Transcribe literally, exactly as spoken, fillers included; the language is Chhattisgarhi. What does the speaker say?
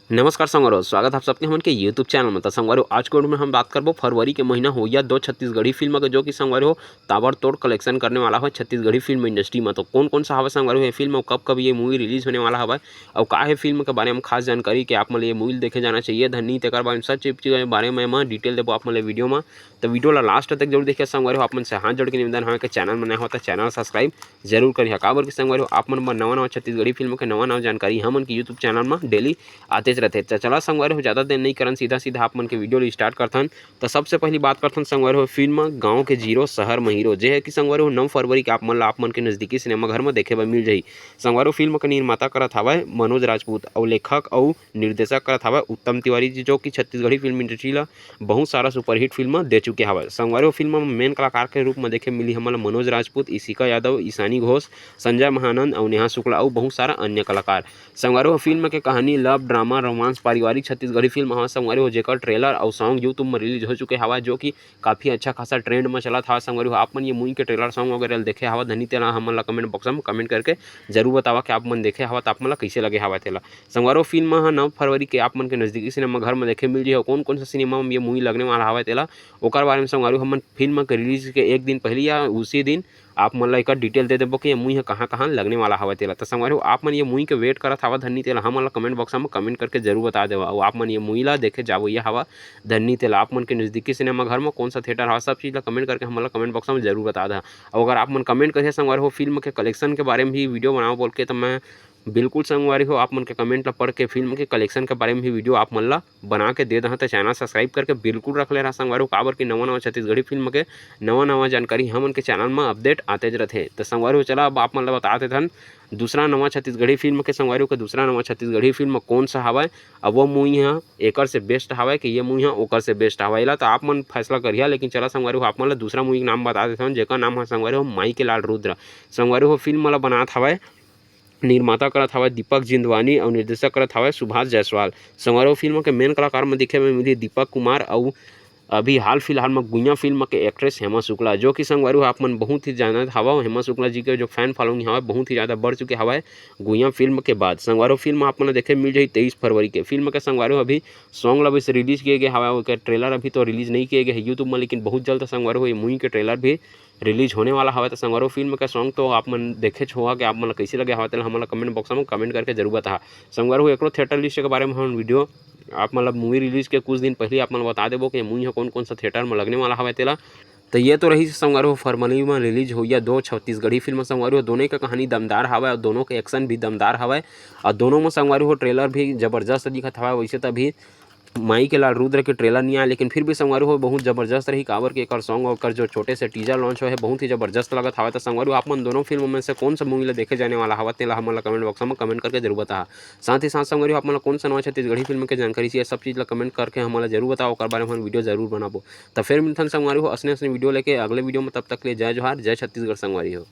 नमस्कार संगवारी हो, स्वागत है आप सबके हमन के YouTube चैनल में। तो संगवारी हो, आज के वीडियो में हम बात करबो फरवरी के महीना होइया दो छत्तीसगढ़ी फिल्म के, जो कि संगवारी हो, ताबड़तोड़ कलेक्शन करने वाला है छत्तीसगढ़ी फिल्म इंडस्ट्री में। तो कौन कौन सा हवा संगवारी हो ये फिल्म, और कब कब ये मूवी रिलीज होने वाला हवा, और का है फिल्म के बारे में खास जानकारी कि आप मन ल ये मूवी देखे जाना चाहिए धनी, तेकर बारे में सब चीज के बारे में मैं डिटेल देबो आप मन ल वीडियो में। तो वीडियो ला लास्ट तक जरूर देखिए संगवारी हो। आप मन से हाथ जोड़ के निवेदन है कि चैनल में नया हो तो चैनल सब्सक्राइब जरूर करिहा, काबर कि संगवारी हो, आप मन बर नवा नवा छत्तीसगढ़ी फिल्म के नवा नवा जानकारी हमन के YouTube चैनल में डेली आतेच रहथे। तो चला संगवारी हो, ज्यादा देर नहीं करन, सीधा सीधा आप मन के वीडियो ल स्टार्ट करथन। तो सबसे पहली बात करथन संगवारी हो फिल्म गाँव के जीरो शहर में हीरो, जे है कि संगवारी हो नौ फरवरी के आप मन ला आप मन के नजदीकी सिनेमा घर में देखे बर मिल जाही। संगवारी हो फिल्म के निर्माता करत हवय मनोज राजपूत, अउ लेखक अउ निर्देशक करत हवय उत्तम तिवारी जी, जो कि छत्तीसगढ़ी फिल्म इंडस्ट्री ला बहुत सारा सुपरहिट फिल्म दे चुके हवय। संगवारी हो फिल्म में मेन कलाकार के रूप में देखे मिली हमन ला मनोज राजपूत, इशिका यादव, ईशानी घोष, संजय महानंद अउ नेहा शुक्ला अउ बहुत सारा अन्य कलाकार। संगवारी हो फिल्म के कहानी लव ड्रामा रोमांस पारिवारिक छत्तीसगढ़ी फिल्म हवय संगवारी हो, जेकर ट्रेलर अउ सॉन्ग YouTube में रिलीज हो चुके हवय, जो कि काफी अच्छा खासा ट्रेंड में चलत हवय संगवारी हो। आप मन ये मूवी के ट्रेलर सॉन्ग वगैरह ल देखे हवय धनी, तेला हमन ला कमेंट बॉक्स में कमेंट करके जरूर बतावा कि आप मन देखे हवय त आप मन ला कैसे लगे हवय तेला। संगवारी हो फिल्म ह नौ फरवरी के आप मन के नजदीकी सिनेमा घर में देखे मिल जाही। कौन कौन सा सिनेमा में ये मूवी लगने वाला हवय तेला, ओकर बारे में संगवारी हो हमन फिल्म के रिलीज के एक दिन पहले या उसी दिन आप मन ला एकर डिटेल दे देबो कि ये मूवी ह कहाँ कहाँ लगने वाला हवय तेला। तो संगवारी हो आप मन ये मूवी के वेट करत हवय धनी, तेला हमन ला कमेंट बॉक्स में कमेंट करके जरूर बता देवा। अउ आप मन ये मूवी ला देखे जावइया हवय धनी, तेला आप मन के नजदीकी सिनेमा घर में कौन सा थिएटर हवय, सब चीज ला कमेंट करके हमन ला कमेंट बॉक्स में जरूर बता देहा। अउ अगर आप मन कमेंट करिए संगवारी हो फिल्म के कलेक्शन के बारे में भी वीडियो बनाओ बोल के, तो मैं बिल्कुल संगवारी हो आप मन के कमेंट ला पढ़ के फिल्म के कलेक्शन के बारे में भी वीडियो आप मन ला बना के दे दहा। तो चैनल सब्सक्राइब करके बिल्कुल रख ले रहा संगवारी हो, काबर कि नवा नवा छत्तीसगढ़ी फिल्म के नवा नवा जानकारी हमन के चैनल में अपडेट आते रहथे। तो संगवारी हो चला अब आप मन ला बता देथन दूसरा नवा छत्तीसगढ़ी फिल्म के, संगवारी हो के दूसरा नवा छत्तीसगढ़ी फिल्म कौन सा हवय, अब वो मूवी ह एकर से बेस्ट हवय कि ये मूवी ह ओकर से बेस्ट हवय, एला तो आप मन फैसला करिहा। लेकिन चला संगवारी हो आप मन ला दूसरा मूवी के नाम बता देथन, जेकर नाम ह संगवारी हो माई के लाल रुद्र। संगवारी हो फिल्म ला बनात हवय, निर्माता करत हवय दीपक जिंदवानी अउ निर्देशक करत हवय सुभाष जायसवाल। संगवारी हो फिल्म के मेन कलाकार में दिखे में मिली दीपक कुमार अउ अभी हाल फिलहाल में गुइया फिल्म के एक्ट्रेस हेमा शुक्ला, जो कि संगवारी हो आप मन बहुत ही जानत हवय हेमा शुक्ला जी के जो फैन फॉलोइंग हवय बहुत ही ज्यादा बढ़ चुके हवय गुइया फिल्म के बाद। संगवारी हो फिल्म आप मन ला देखे मिल जाही तेईस फरवरी के। फिल्म के संगवारी हो अभी सॉन्ग ला भी रिलीज किए गए हवय, ओकर ट्रेलर अभी तो रिलीज नहीं किए गए है YouTube में, लेकिन बहुत जल्द संगवारी हो ये मूवी के ट्रेलर भी रिलीज होने वाला हवय। तो संगवारी हो फिल्म के सॉन्ग तो आप मन देखेच होहा कि आप मन ला कैसे लगे हवय, तेला हमन ला कमेंट बॉक्स में कमेंट करके जरूर बताहा। संगवारी हो एकरो थिएटर लिस्ट के बारे में हम वीडियो आप मन ला मूवी रिलीज के कुछ दिन पहले आप मन ला बता देबो कि मूवी ह कौन कौन सा थिएटर में लगने वाला हवय तेला। तो ये तो रही संगवारी हो फरवरी में रिलीज होइया दो छत्तीसगढ़ी फिल्म संगवारी हो, दोनों के कहानी दमदार हवय और दोनों के एक्शन भी दमदार हवय और दोनों में संगवारी हो ट्रेलर भी जबरदस्त दिखत हवय। वैसे तो अभी माई के लाल रुद्र के ट्रेलर नहीं आया, लेकिन फिर भी संगवारी हो बहुत जबरदस्त रही, काबर के एकर सॉन्ग और एकर जो छोटे से टीजर लॉन्च होए हे बहुत ही जबरदस्त लगत हवय। तो संगवारी हो आप मन दोनों फिल्म में से कौन सा मूवी ला देखे जाने वाला हवय तेला हमन ला कमेंट बॉक्स में कमेंट करके जरूर बताहा। साथ ही साथ संगवारी हो आप मन ला कौन सा नवा छत्तीसगढ़ी फिल्म के जानकारी चाहिए, सब चीज ला कमेंट करके हमन ला जरूर बताओ, ओकर बारे में हम वीडियो जरूर बनाबो। तो फिर मिलथन संगवारी हो असने असने वीडियो लेके अगले वीडियो में, तब तक के लिए जय जोहार, जय छत्तीसगढ़ संगवारी हो।